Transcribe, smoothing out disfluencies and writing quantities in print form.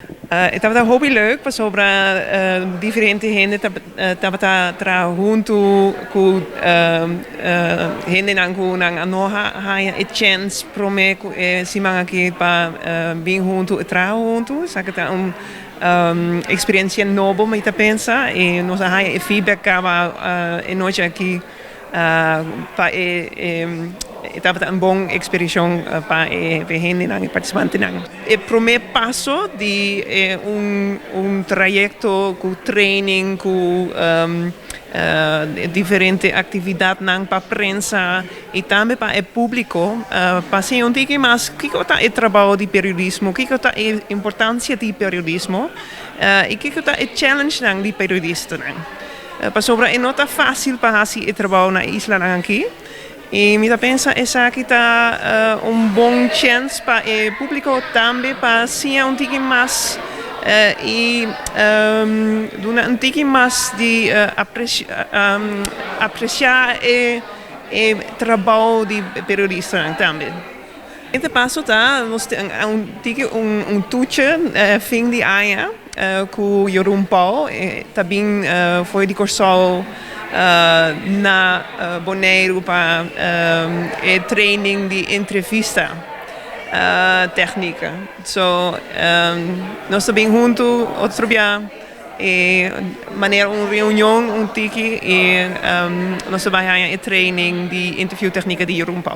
E tabata hopi leuk pasobra diferente hende tabata traha huntu ku hendenan ku nan a no haña e chèns promé ku e siman aki pa bin huntu i traha huntu. Esaki ta un eksperensia nobo, mi ta pensa, i nos a haña e feedback kaba e nochi aki pa e tabata un bon eksperensia pa e hendenan, e partisipantenan. E promé paso di un trayekto ku training, ku diferente aktividatnan pa prensa i tambe pa e públiko, pa siña un tiki mas kiko ta e trabou di periodismo, kiko ta e importansia di periodismo i kiko ta e challengenan di periodistanan. Pasobra e no ta fásil pa hasi e trabou na islanan aki. I mi ta pensa esaki ta un bon chèns pa e públiko tambe pa siña un tiki mas i duna un tiki mas di apresiá e trabou di periodistanan tambe. E paso ta nos tin un tiki un toetje fin di aña ku Jeroen Paul ta bin for di Kòrsou na Boneiru pa e training di entrevista téknika. So nos ta bin huntu otro bia e manera un reunion un tiki i nos ta bai haña e training di interview téknika di Jeroen Paul.